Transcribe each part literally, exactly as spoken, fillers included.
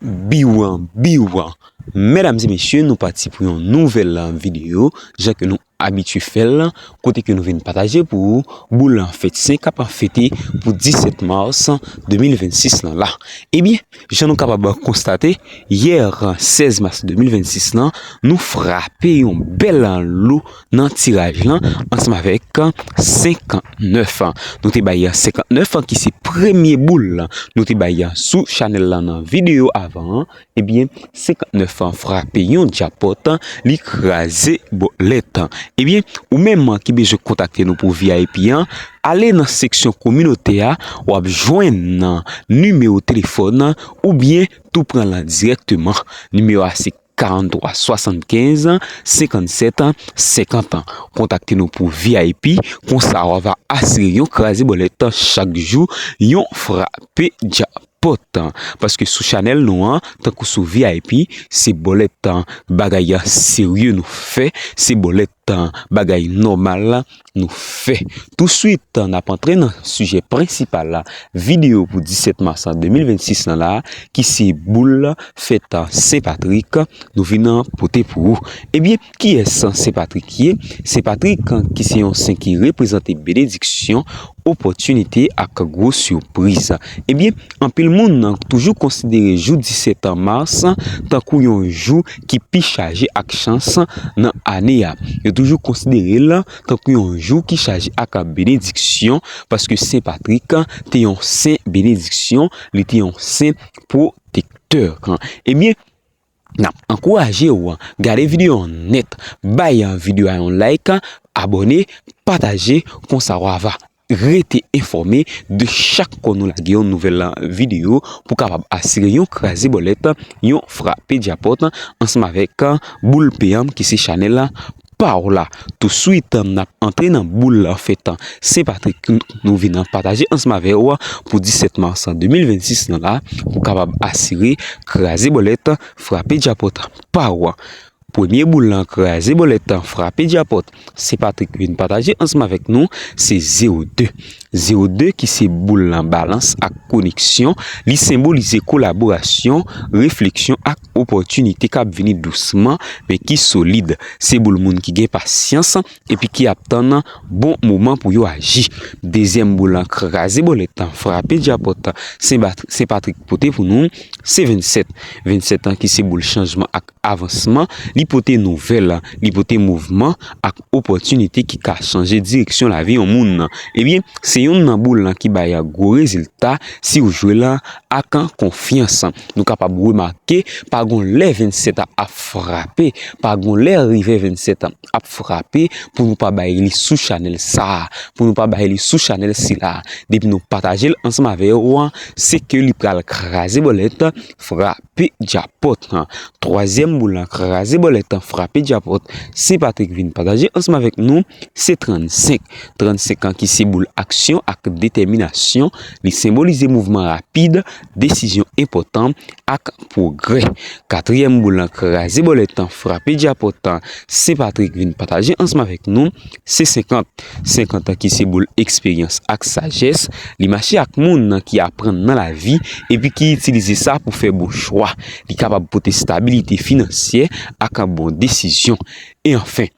Biw, biw. Medam e mesye, nou pati pou yon nouvèl videyo, jan ke nou abitye fè l, kote ke nou vin pataje pou ou boul fèt sen k ap fete pou disèt mas de mil vennsis lan la. Ebyen, jan nou kapab konstate, yè sèz mas de mil vennsis lan, nou frape yon bèl lo nan tiraj lan ansanm avèk senkantnèf. Nou te bay senkantnèf ki se premye boul nou te bay sou chanèl la nan videyo avan an. Ebyen, senkantnèf an frape yon djapòt, li kraze bòlèt. Ebyen, ou menm ki bezwen kontakte nou pou V I P an, ale nan seksyon kominotè a, w ap jwenn nimewo telefòn oubyen tou pran l dirèkteman. Nimewo a se karant twa swasannkenz senkannsèt senkant. Kontakte nou pou V I P, konsa w va asire yon kraze bòlèt chak jou, yon frape djapòt. Paske sou chanèl nou an, tankou sou V I P, se bòlèt bagay serye nou fè, se bòlèt bagay nòmal nou fè. Touswit, n ap antre nan sijè prensipal la, videyo pou disèt mas de mil vennsis lan la, ki se boul fèt Sen Patrik, nou vin pote pou ou. Ebyen, kiyès Sen Patrik ye? Sen Patrik, ki se yon sen ki reprezante benediksyon, opòtinite ak gwo sipriz. Ebyen, anpil moun toujou konsidere jou disèt mas tankou yon jou ki pi chaje ak chans nan ane a. Yo toujou konsidere l tankou yon jou ki chaje ak benediksyon, paske Sen Patrik te yon sen benediksyon, li te yon sen pwotektè. Ebyen, n ap ankouraje w gade videyo an nèt, bay videyo a yon like, abòne, pataje, konsa w a va rete enfòme de chak kou nou lage yon nouvèl videyo pou kapab asire yon kraze bòlèt, yon frape djapòt ansanm avèk boul peyam ki se chanèl pa w la. Touswit, n ap antre nan boul fèt Sen Patrik nou vin pataje ansanm avè w pou disèt mas de mil vennsis lan la, pou kapab asire kraze bòlèt, frape djapòt pa w. Premye boul lan kraze bòlèt, frape djapòt, Sen Patrik vin pataje ansanm avèk nou, se zewo de. Zewo de ki se boul lan balans ak koneksyon, li senbolize kolaborasyon, refleksyon ak opòtinite k ap vini dousman, men ki solid. Se boul moun ki gen pasyans epi ki ap tann bon moman pou yo aji. Dezyèm boul lan kraze bòlèt, frape djapòt, Sen Bat-, Sen Patrik pote pou nou, se vennsèt. Vennsèt lan ki se boul chanjman ak avansman, li pote nouvèl, li pote mouvman ak opòtinite ki ka chanje direksyon lavi yon moun. Ebyen, se yonn nan boul lan ki bay gwo rezilta si w jwe l ak konfyans. Nou kapab remake, pa gon lè vennsèt ap, ap frape, pa gon lè rive vennsèt ap, ap frape pou nou pa bay li sou chanèl sa a, pou nou pa bay li sou chanèl sila a. Depi nou pataje l ansanm avè w, se ke li pral kraze bòlèt, frape djapòt. Twazyèm boul lan kraze bòlèt, frape djapòt, Sen Patrik vin pataje ansanm avèk nou, se trannsenk. Trannsenk lan ki se boul aksyon ak detèminasyon, li senbolize mouvman rapid, desizyon enpòtan ak pwogrè. Katriyèm boul lan kraze bòlèt, frape djapòt, Sen Patrik vin pataje ansanm avèk nou, se senkant. Senkant lan ki se boul eksperyans ak sajès, li mache ak moun ki aprann nan lavi epi ki itilize sa pou fè bon chwa. Li kapab pote stabilite finansyè ak bon desizyon. E anfen,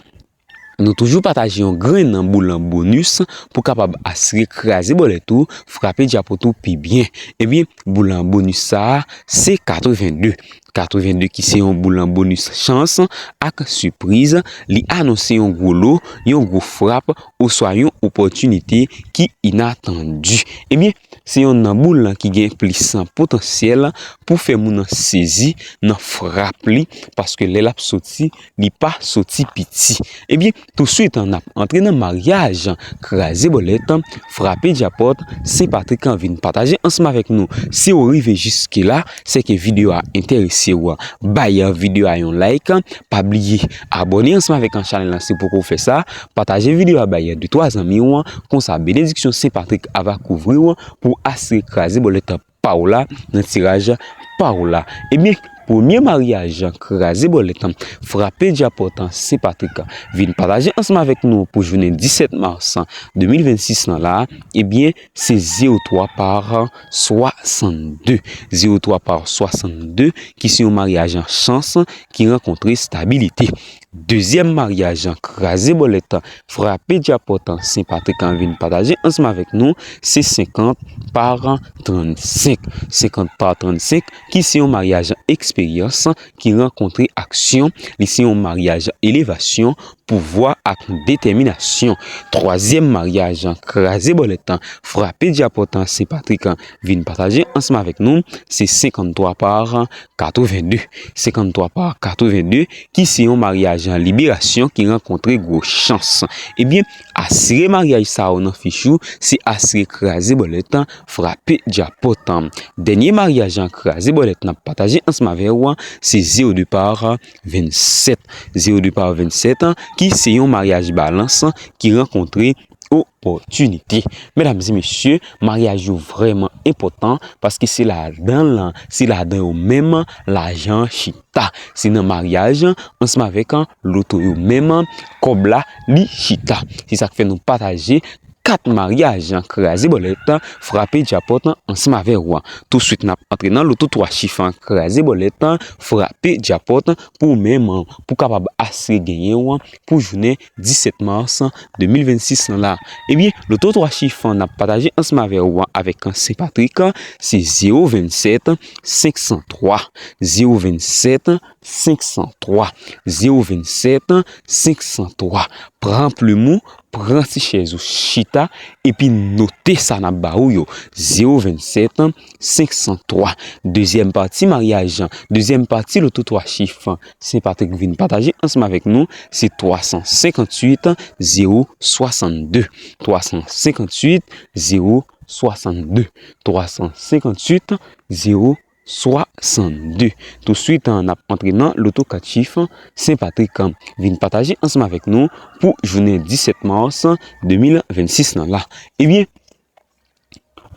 nou toujou pataje yon grenn boul bonis pou kapab asire kraze bòlèt ou, frape djapòt ou pi byen. Ebyen, boul bonis sa a, se katrevenn de. Katrevenn de ki se yon boul bonis chans ak sipriz, li anonse yon gwo lo, yon gwo frap, oswa yon opòtinite ki inatandi. Ebyen, se yonn nan boul lan ki gen plis potansyèl pou fè moun nan sezi nan frap li, paske lè l ap soti, li pa soti piti. Ebyen, touswit, n ap antre nan maryaj, kraze bòlèt, frape djapòt, Sen Patrik vin pataje ansanm avèk nou. Si w rive jiske la, se ke videyo a enterese w. Bay videyo a yon like, pa bliye abòne ansanm avèk chanèl lan si poko w fè sa, pataje videyo a bay de twa zanmi w, konsa benediksyon Sen Patrik a va kouvri w pou asire kraze bòlèt pa w la nan tiraj pa w la. Ebyen, premye maryaj kraze bòlèt, frape djapòt Sen Patrik vin pataje ansanm avèk nou pou jounen disèt mas de mil vennsis lan la, ebyen, se zewo twa pa swasannde. Zewo twa pa swasannde, ki se yon maryaj chans ki rankontre stabilite. Dezyèm maryaj kraze bòlèt, frape djapòt Sen Patrik vin pataje ansanm avèk nou, se senkant pa trannsenk. Senkant pa trannsenk, ki se yon maryaj eksperyans ki rankontre aksyon, li se yon maryaj elevasyon, pouvwa ak detèminasyon. Twazyèm maryaj kraze bòlèt, frape djapòt Sen Patrik vin pataje ansanm avèk nou, se senkanntwa pa katrevende. Senkanntwa pa katrevende, ki se yon maryaj liberasyon ki rankontre gwo chans. Ebyen, asire maryaj sa yo nan fich ou, se asire kraze bòlèt, frape djapòt. Dènye maryaj kraze bòlèt n ap pataje ansanm avè w, se zewo de pa vennsèt. Zewo de pa vennsèt, ki se yon maryaj balans ki rankontre opòtinite. Medam e mesye, maryaj yo vrèman enpòtan paske se ladan l, se ladan yo menm lajan an chita. Se nan maryaj ansanm avèk loto yo menm kòb la li chita. Se sa k fè nou pataje kat maryaj kraze bòlèt, frape djapòt ansanm avè w. Touswit n ap antre nan loto twa chif kraze bòlèt, frape djapòt pou ou menm, pou kapab asire genyen w pou jounen disèt mas de mil vennsis lan la. Ebyen, loto twa chif n ap pataje ansanm avè w avèk Sen Patrik, se zewo vennsèt senk san twa. Zewo vennsèt senk san twa. Zewo vennsèt senk san twa. Pran plim ou, pran ti chèz ou, chita, epi note sa n ap ba ou yo. Zewo vennsèt senk san twa. Dezyèm pati maryaj, dezyèm pati loto twa chif Sen Patrik vin pataje ansanm avèk nou, se twa san senkantuit zewo swasannde. Twa san senkantuit zewo swasannde. Twa san senkantuit zewo swasannde. Touswit, n ap antre nan loto kat chif Sen Patrik vin pataje ansanm avèk nou pou jounen disèt mas de mil vennsis lan la. Ebyen,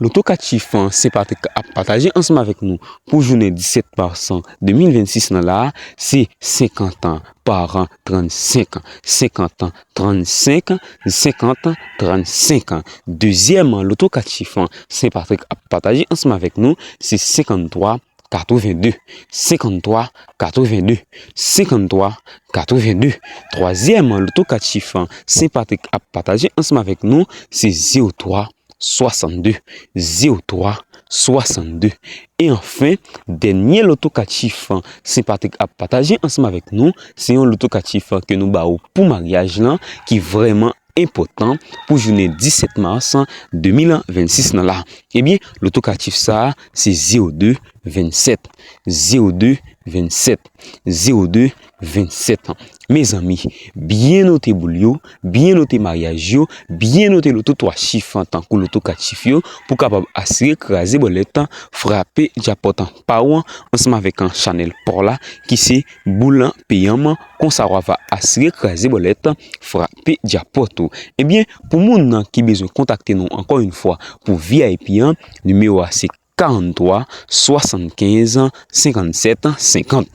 loto kat chif Sen Patrik ap pataje ansanm avèk nou pou jounen disèt mas de mil vennsis lan la, se senkant pa trannsenk. Senkant trannsenk, senkant trannsenk. Dezyèm loto kat chif Sen Patrik ap pataje ansanm avèk nou, se senkanntwa katrevende. Senkanntwa katrevende. Senkanntwa katrevende. Twazyèm loto kat chif Sen Patrik ap pataje ansanm avèk nou, se zewo twa swasannde. Zewo twa swasannde. E anfen, dènye loto kat chif Sen Patrik ap pataje ansanm avèk nou, se yon loto kat chif ke nou ba ou pou maryaj lan, ki vrèman enpòtan pou jounen disèt mas de mil vennsis lan la. Ebyen, loto kat chif sa a, se zewo de vennsèt. Zewo de vennsèt. Zewo de vennsèt. Mezanmi, byen note boul yo, byen note maryaj yo, byen note loto twa chif tankou loto kat chif yo, pou kapab asire kraze bòlèt, frape djapòt pa w ansanm avèk chanèl pa w la, ki se boul peyanm. Konsa w ava asire kraze bòlèt, frape djapòt ou. Ebyen, pou moun nan ki bezwen kontakte nou ankò yon fwa pou V I P an, nimewo a se karanntwa swasannkenz senkannsèt senkant.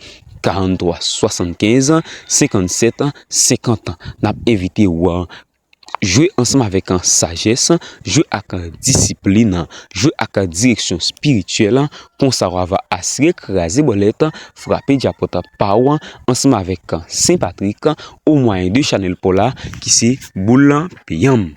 Karanntwa swasannkenz senkannsèt senkant. N ap envite w jwe ansanm avèk sajès, jwe ak disiplin, jwe ak direksyon espirityèl, konsa w ava asire kraze bòlèt, frape djapòt pa w ansanm avèk Sen Patrik o mwayen de chanèl pa w la ki se boul peyanm.